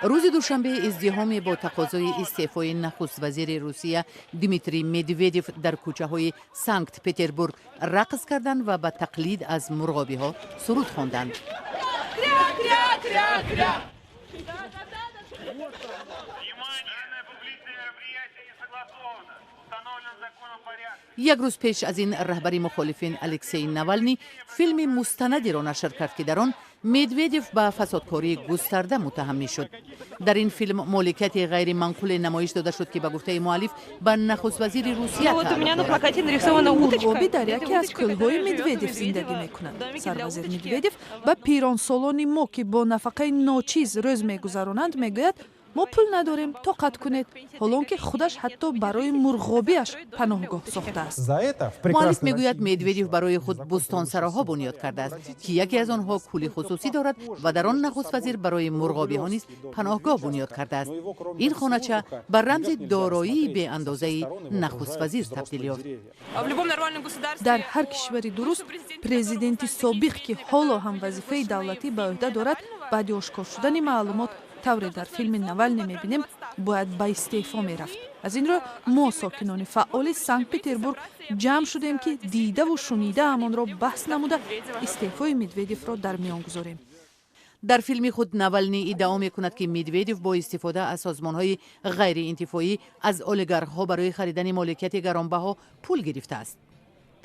Рӯзи душанбе издиҳоме бо тақозои истеъфои нахуствазири Русия Дмитрий Медведев дар кӯчаҳои Санкт Петербург рақс карданд ва ба тақлид аз мурғобиҳо суруд хонданд. Як рӯз пеш аз ин раҳбари мухолифин Алексей Навални филми мустанадеро нашр кард, ки дар он Медведев ба фасодкории густарда муттаҳам мешуд. Дар ин филм моликияти ғайриманқуле намоиш дода шуд, ки ба гуфтаи муаллиф ба нахуствазири Русия. Мурғобӣ дар яке аз кӯлҳои Медведев зиндагӣ мекунад. Сарвазир Медведев ба пиронсолони мо, ки бо нафақаи ночиз рӯз мегузаронанд, мегӯяд: «Мо пул надорем, тоқат кунед», ҳолон ки худаш ҳатто барои мурғобиаш паноҳгоҳ сохтааст. Муаллиф мегӯяд, Медведев барои худ бӯстонсароҳо бунёд кардааст, ки яке аз онҳо кӯли хусусӣ дорад ва дар он нахуствазир барои мурғобиҳо низ паноҳгоҳ бунёд кардааст. Ин хонача ба рамзи дороии беандозаи нахуствазир табдил ёфт. Дар ҳар кишвари дуруст президенти собиқ, ки ҳоло ҳам вазифаи давлатӣ ба ӯҳда дорад, баъди ошкор шудани маълумот, тавре дар филми Навалне мебинем, бояд ба истеъфо мерафт. Аз ин рӯ мо, сокинони фаъоли Санкт Петербург, ҷамъ шудем, ки дидаву шунидаамонро баҳс намуда, истеъфои Медведевро дар миён гузорем. Дар филми худ Навални иддао мекунад, ки Медведев бо истифода аз созмонҳои ғайриинтифоӣ аз олигархҳо барои харидани моликияти гаронбаҳо пул гирифтааст.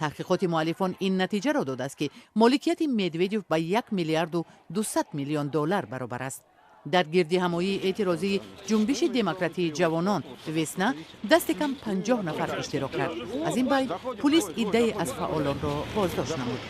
Таҳқиқоти муаллифон ин натиҷаро додааст, ки моликияти Медведев ба 1 миллиарду 200 миллион доллар баробар аст. Дар гирдиҳамоии эътирозии ҷунбиши демократии ҷавонон «Весна» дасти кам 50 нафар иштирок кард. Аз ин байн пулис иддае аз фаъолонро боздошт намуд.